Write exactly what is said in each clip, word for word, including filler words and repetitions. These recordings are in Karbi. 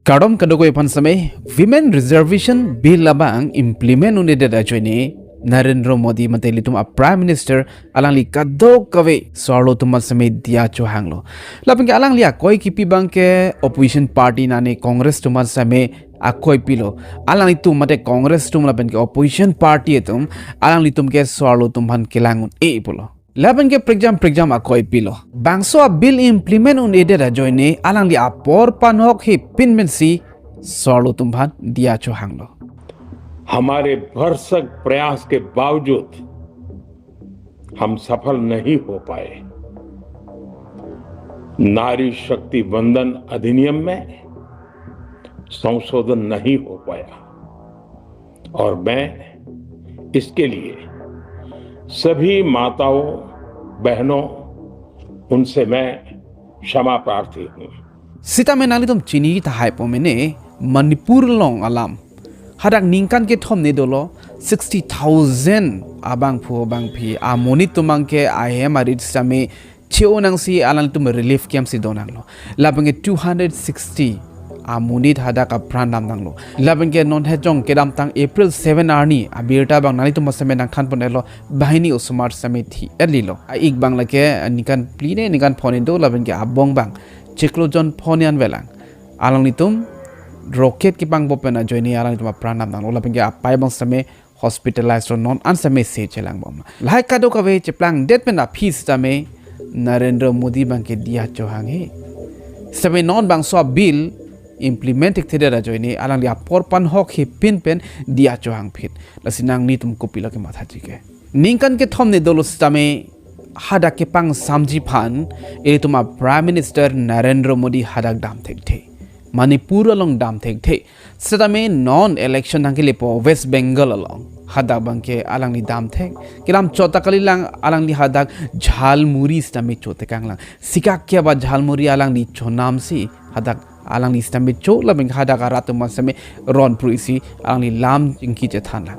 Kardom kadokave aphan sitame, Women Reservation Bill abang implement un-edet ajoine Narendra Modi mate ilitum a Prime Minister alangli kadokave so-arlo atum aphan sitame diya chohanglo. Lapen ke alangli akoi kipi abang ke opposition party nane Congress atum aphan sitame akoi pilo. Alanglitum mate Congress atum lapen ke opposition party atum alanglitum ke so-arlo atum aphan kelang un-e pulo. Lapen ke prekjam prekjam akoi pilo. Bangso a bill implement un-edet ajoine alangli apor panhok he pinpensi so-arlo atum aphan diya chohanglo. हमारे भरसक प्रयास के बावजूद हम सफल नहीं हो पाए। नारी शक्ति वंदन अधिनियम में संशोधन नहीं हो पाया और मैं इसके लिए सभी माताओं, बहनों, उनसे मैं क्षमा प्रार्थी हूँ। Sitame nanglitum chini tahai po mene, Manipur along alam. Hadak ningkan kethom ne dolo, sixty thousand abangphu abangphi amonit atum abang ke ahem arit sitame che-o nangsi alanglitum relief camp si donanglo. Lapen ke two hundred sixty amonit hadak apran damnanglo. Lapen ke non hejong kedamtang April seven arni abirta abang nanglitum aphan sitame nangthan pon-etlo, banghini osomar sitame thi-etlilo. A-ik abang lake ningkan phli ne ningkan phongo do, lapen ke abong abang chiklo jon phongo an velang. Alanglitum rocket kepangbo pen ajoine alanglitum apran damnanglo, lapen ke apai abang sitame hospitalized lo, non an sitame se chelangbom. Lahai kadokave cheplangdet pen aphi sitame Narendra Modi abang ke diya chohang he. Sitame non bangso a bill implement thekthedet ajoine alangli apor panhok he pinpen diya chohang phit. Lasi nanglitum kopilo kemathaji ke. Ningkan kethom ne dolo sitame hadak kepangsamji aphan ilitum a Prime Minister Narendra Modi hadak dam thekthe. Manipur along dam thekthe. Sitame non election nangkelepo West Bengal along hadak abang ke alangli dam thek. Kedam chot ta kalilang, alangli hadak jhalmuri sitame chotekanglang. Sika keba jhalmuri alangli chonamsi hadak alangli sitame cho, lapen hadak arat atum aphan sitame ron pruisi alangli lam jingki chethanlang.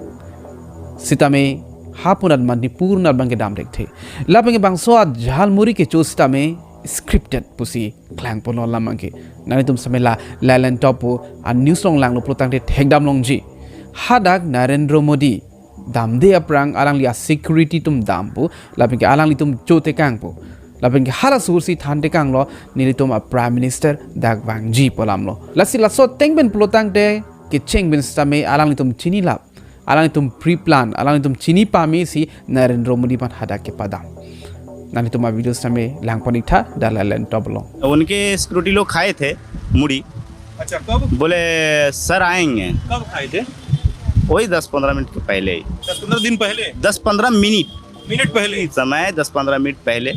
Sitame hapu anat Manipur anat abang ke dam thekthe. Lapen ke bangso a jhalmuri kecho sitame scripted pusi klangponlo alam abang ke. Nanglitum sitame la Lalaton pu a news along langlo pulotangte thekdam longji. Hadak Narendra Modi damde aphrang alangli a security atum dam pu, lapen ke alanglitum chotekang pu, lapen ke hala suhursi thantekanglo, nelitum a Prime Minister dak vangji pu alamlo. Lasi laso ateng pen pulotangte kecheng pen sitame alanglitum chinilap, alanglitum pre-plan, alanglitum chini pamesi Narendra Modi aphan hadak kepadam. Nanglitum a video sitame langpon-iktha, da Lalaton along. उनके सिक्योरिटी लोग खाए थे मुड़ी। अच्छा, कब? बोले सर आएंगे। कब खाए थे? वही दस पंद्रह मिनट के पहले ही। दस पंद्रह दिन पहले? दस पंद्रह मिनट। मिनट पहले? समय दस पंद्रह मिनट पहले।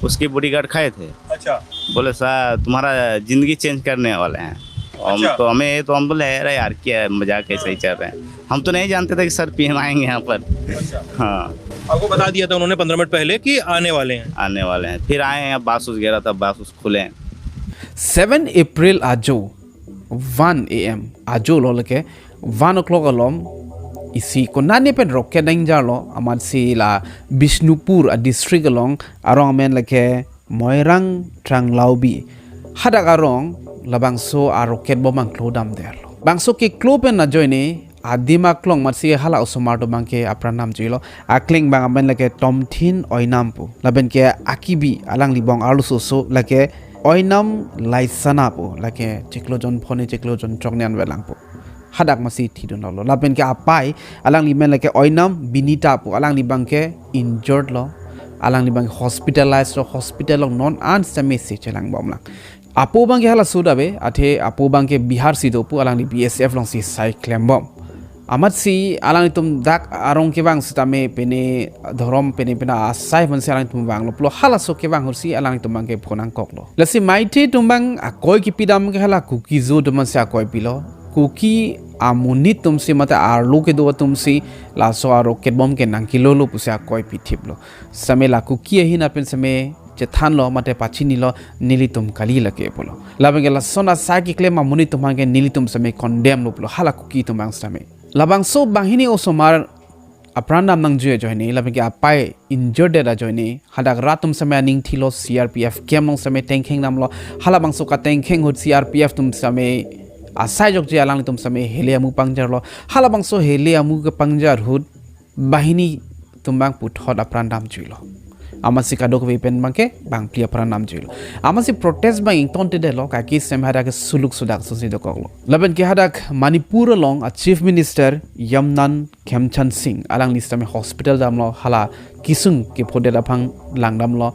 उसके बॉडीगार्ड खाए थे। अच्छा। बोले सर तुम्हारा जिंदगी चेंज करने वाले हैं। हम अच्छा। तो हमें तो हम बोले अरे यार क्या मजाक ऐसे ही चल रहे हैं। हम तो नहीं जानते थे कि सर पीएम आएंगे यहाँ पर। अच्छा। हाँ। आपको बता दिया था उन्होंने पंद्रह मिनट पहले कि आने वाले हैं। आने वाले हैं। फिर आए हैं, अब बास उस गया था, बास उस खुले हैं। Seven April ajo one A M, ajo lo lake one o'clock alom isi konane pen rocket nangjarlo, amatsi la Bishnupur a district along arong amen lake Moirang Tranglaubi. Hadak arong labangso a rocket bom angklo damderlo. Bangso keklo pen ajoine adim aklong amatsi hala osomar atum abang ke apran damjilo. Akleng abang amen lake Tomthin Oinam pu, lapen ke akibi alangli bong arlososo lake Oinam Laisana pu, lake chiklo jon phongo ne chiklo jon throk ne an velang pu. Hadak amatsi thidunlo. Lapen ke apai alangli amen lake Oinam Binita pu, alangli abang ke injured lo, alangli abang hospitalized lo, hospital along non an sitame se chelangbomlang. Apo abang ke halaso ave, athe apo abang ke Bihar si do pu, alangli B S F alongsi sai klembom. Amatsi alanglitum dak arong kevang sitame pine dhorom pine pine asai aphansi alanglitum vanglo pulo, halaso kevang ahutsi alanglitum abang ke phonangkoklo. Lasi maithe atum abang akoi kipidam ke hala Kuki-Zo atum aphansi akoi pilo. Kuki amonit atumsi mate arlo kedo atumsi laso a rocket bom ke nangkelolo pusi akoi pithiplo. Sitame la Kuki ahin apen sitame chethanlo mate pachinilo, nelitum kali lake pulo. Lapen ke lason asai keklem amonit atum abang ke nelitum sitame condemn lo pulo, hala Kuki atum abang sitame. Labangso banghini osomar apran damnangji ajoine, lapen ke apai injured det ajoine, hadak rat atum sitame aning thilo, C R P F camp along sitame tengkheng damlo, halabangso katengkheng ahut C R P F atum sitame asai jokji alanglitum sitame hele amu pangjarlo. Halabangso hele amu kepangjar ahut banghini atum abang puthot apran damjuilo. Amatsi kadokave pen abangke bangphli apran damjuilo. Amatsi protest abang ingtontedetlo, kaki sitame hadak suluk sudak ason si dokoklo. Lapen ke hadak Manipur along a Chief Minister Yumnam Khemchand Singh, alangli sitame hospital damlo, hala kesung kephodet aphan langdamlo.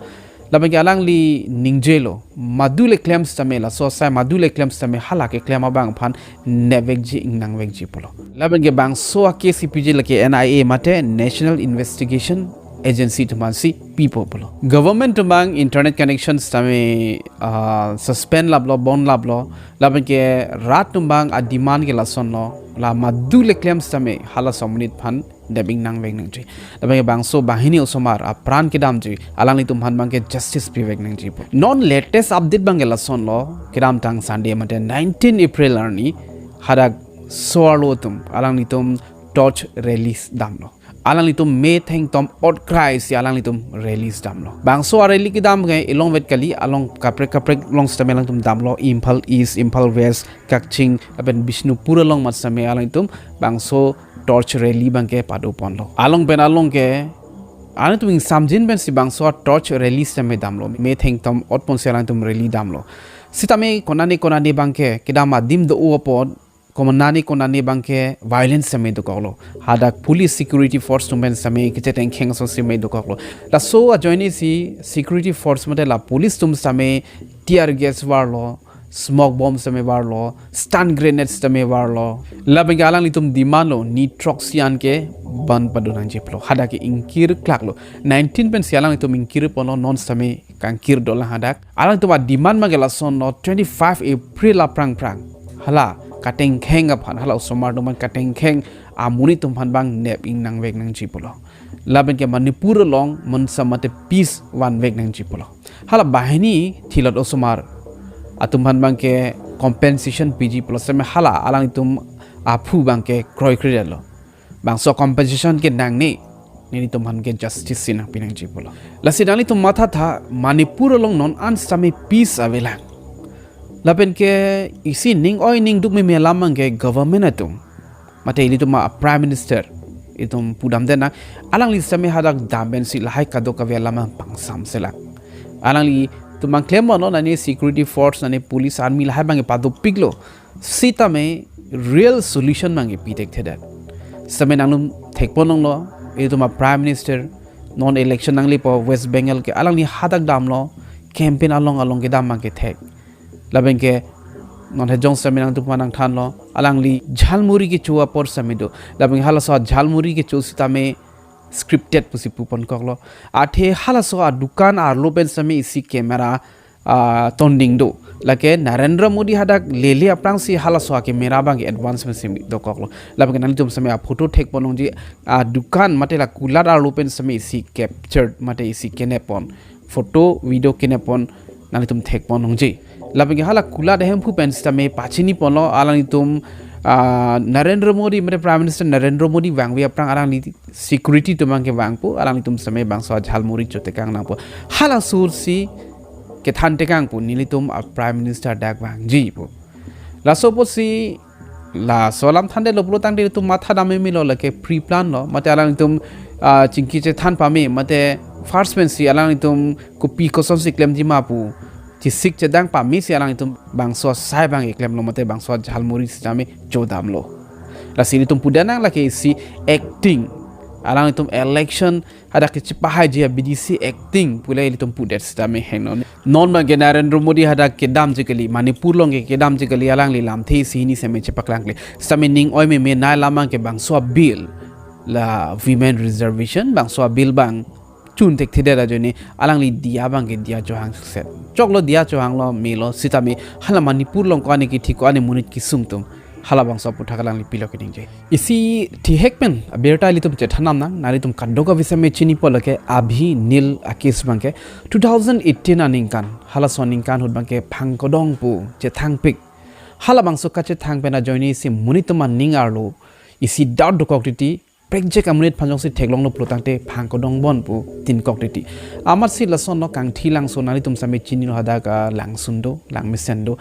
Lapen ke alangli ningjelo, madu le klem sitame, laso asai madu le klem sitame hala keklem abang aphan nepvekji ingnangvekji pulo. Lapen ke bangso a case kepiji lake N I A mate National Investigation Agency atum aphansi pipo pulo. Government atum abang internet connection sitame, ah, suspend laplo, bon laplo. Lapen ke rat atum abang a demand ke lasonlo, la madu le klem sitame halaso amonit aphan nep ingnangvek nangji. Lapen ke bangso banghini osomar apran kedamji, alanglitum aphan abangke justice pivek nangji pu. Non latest update abangke lasonlo, kedamtang Sunday mate nineteen April arni, hadak so-arlo atum alanglitum torch rally damlo. Alanglitum metheng tom ot krai si alanglitum rally damlo. Bangso a rally kedam ke elongvet kali, along kaprek kaprek along sitame alangtum damlo, Imphal East, Imphal West, Kakching, lapen Bishnupur along mat sitame alangtum bangso torch rally abangke padoponlo. Along pen along ke, alangtum ingsamjin pensi bangso torch rally sitame damlo. Metheng tom ot ponsi alangtum rally damlo. Sitame konane konane abangke kedam adim do-o apot, konane konane abangke violence sitame dokoklo. Hadak police security force atum pen sitame kechetengkheng ason sitame dokoklo. Laso ajoine si security force mate la police atum sitame tear gas varlo, smoke bomb sitame varlo, stun grenade sitame varlo. Lapen ke alanglitum demandlo, ni throksi an ke bandh pado nangji pulo. Hadak ke ingkir klaklo. Nineteen pensi alanglitum ingkir ponlo, non sitame kangkir dolang hadak. Alangtum a demand abangke lasonlo, twenty-five April aphrang phrang hala katengkheng aphan, hala osomar atum aphan katengkheng amonit atum aphan abang nep ingnangvek nangji pulo. Lapen ke Manipur along monsa mate peace vanvek nangji pulo. Hala banghini thilot osomar atum aphan abangke compensation piji pulo sitame hala alanglitum aphu abangke kroikredetlo. Bangso compensation ke nangne, nelitum aphan ke justice si nangpi nangji pulo. Lasi nanglitum mathatha, Manipur along non an sitame peace avelang. Lapen ke isi ning oi ning duk meme alam abangke government atum, mate ilitum a Prime Minister, itum pudamde nang, alangli sitame hadak dam pensi lahai kadokave alam abang pangsamselang. Alanglitum abang klemlo, nane security force, nane police, army lahai abangke padopiklo. Sitame real solution abangke pithekthe det. Sitame nanglitum thekponlonglo, itum a Prime Minister, non election nanglipo West Bengal ke, alangli hadak damlo, campaign along along kedam abangke thek. Lapen ke non hejong sitame nangtum aphan nangthanlo, alangli jhalmuri kecho apor sitame do. Lapen ke halaso jhalmuri kecho sitame scripted pusi puponkoklo. Athe halaso adukan arlo pen sitame isi camera, ah, tonding do. Lake Narendra Modi hadak lele aphrangsi halaso a camera abangke advance pensi dokoklo. Lapen ke nanglitum sitame a photo thekponlongji, adukan mate la kulat arlo pen sitame isi captured mate isi kenep pon. Photo, video kenep pon, nanglitum thekponlongji. Lapen ke hala kulat ahemphu pen sitame pachiniponlo, alanglitum, ah, Narendra Modi, mate Prime Minister Narendra Modi vangve aphrang alangli security atum abangke vangpo, alanglitum sitame bangso jhalmuri chotekang nangpo. Hala sursi kethan tekang pu, nelitum a Prime Minister dak vangji pu. Laso apotsi laso alam thande lo pulo tangte itum matha dam memelo, lake pre-plan lo, mate alanglitum, ah, chingki chethan pame, mate first pensi alanglitum kopi kosonsi klemji ma pu chesik chedang pamesi alanglitum bangso asai abang klemlo, mate bangso jhalmuri sitame chodamlo. Lasi ilitum pudet nang, lake isi acting, alanglitum election hadak kechepahaiji abidi si acting pule ilitum pudet sitame heno. Non abangke Narendra Modi hadak kedamji kali, Manipur along ke kedamji kali, alangli lamthe isi hini sitame chepaklangkle. Sitame ning oi meme nai alam abangke bangso bill, la women reservation, bangso bill abang chun thekthedet ajoine alangli diya abangke diya chohangset. Choklo, diya chohanglo, melo, sitame hala Manipur along ko-an kethik, ko-an monit kesung atum, halabangso aputhak alangli pilo keningje. Isi thihek pen abirta ilitum chethan dam nang, nanglitum kadokave sitame chinipo, lake Abhi Nil a case abangke two thousand eighteen aningkan, halaso aningkan ahut abangke phangkodong pu chethangpik. Halabangso kachethang pen ajoine isi monit atum aning arlo isi doubt dokok titi, prekjak amonit aphan jongsi theklonglo pulo tangte phangkodong bon pu tinkok titi. Amatsi lasonlo, Kangthilangso, nanglitum sitame chinilo, hadak, ah, Langsun do, Langmesen do.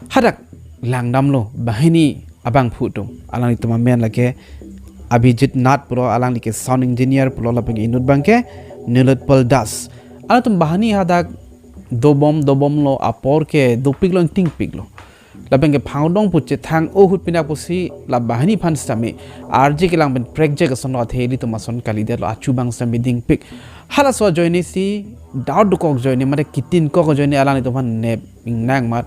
Hadak langdamlo banghini abangphu atum. Alanglitum amen lake Abhijit Nath pulo, alangli ke sound engineer pulo, lapen inut abangke Nilotpal Das. Alanglitum banghini hadak dobom dobomlo, apor ke dopiklo, ingtingpiklo. Lapen ke Phangdong pu chethang ahut pini pusi la banghini aphan sitame arje kelang pen prekjak asonlo, athe ilitum ason kalidetlo, achu abang sitame dingpik. Halaso ajoinesi, doubt dokok ajoine, mate ketinkok ajoine alanglitum aphan nep ingnang amat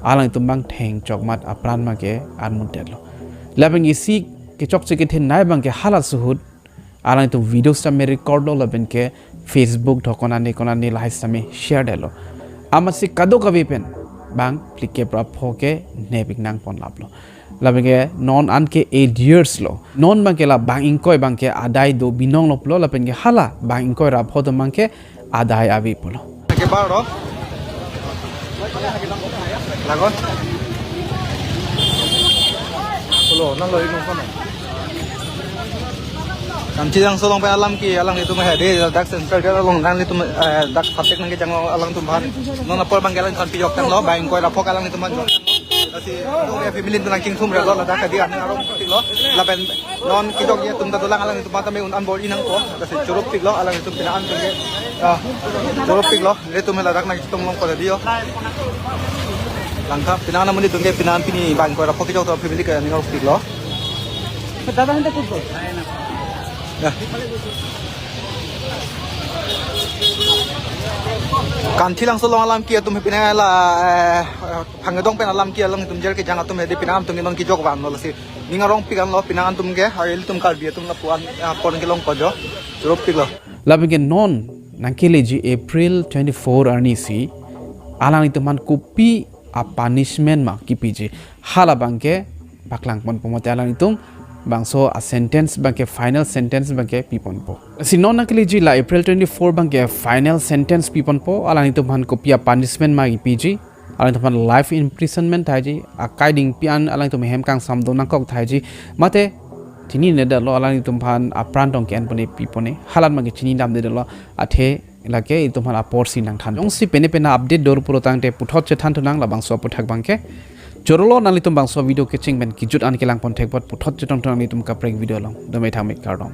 alanglitum abang thengchok amat apran abangke armutdetlo. Lapen isi kechokche kethenei abangke halaso ahut alanglitum video sitame recordlo, lapen ke Facebook thok konane konane lahai sitame sharedetlo. Amatsi kadokave pen bang phlikep ra pho ke nep ingnang ponlaplo. Lapen ke non an ke eight yearslo. Non abangke la bang ingkoi abangke adai do binonglo pulo, lapen ke hala bang ingkoi ra pho atum abangke adai ave pulo. Ke bar ro. Lagon. Pulo, nang lo inung kono. Kanchilangso along pen alam ke, alanglitum hedi, dak central gate along nanglitum, eh, dak sapek nangkejanglo alangtum aphan. Non apor abangke alanglitum aphan pijok tanglo, bang ingkoi ra pho alanglitum aphan jok tanglo. Lasi, non ya family atum nangchingthumrelo, ladak hedi aning arongpiklo. Lapen non kejokji atum ta dolang, alanglitum aphan tame un-an bor-i nangpo. Lasi chorop piklo, alanglitum pini an atum ke. Ah, chorop piklo, ilitum ladak nangchetong longpo hedi yo. Langtha, pini an amonit atum ke pini an pini bang ingkoi ra pho kejok atum family ke aning arongpiklo. Ya. Kanchilangso along alam ke atum pini la, eh, Phangdong pen alam ke alangtum jail kejang atum hedi pini an atum ke non kejok vanlo, lasi ning arongpik anlo pini an atum ke, ar ilitum Karbi atum lapu-an, ah, pon kelongpo jo. Chorop piklo. Lapen ke non nangkeleji April twenty-four arnisi alanglitum aphan kopi apunishment ma kipiji, hala abangke paklang ponpo, mate alanglitum bangso asentence abangke, final sentence abangke piponpo. Si non nangkeleji la April twenty-four abangke final sentence piponpo, alanglitum aphan kopi apunishment ma kipiji, alanglitum aphan life imprisonment thaiji, akai dingpi an alanglitum ahem kangsam do nangkok thaiji, mate chininedetlo, alanglitum aphan apran tong ke-en pone pipone, halat abangke chinidamdedetlo, athe lake itum aphan aporsi nangthan. Jongsi pene pene update do pulotangte puthot chethan thunang, labangso aphuthak abangke. Chorolo, nanglitum bangso video kecheng pen kejut an kelang pon thek apot puthot chetong thunang nanglitum kaprek video along. Dome thangme, kardom.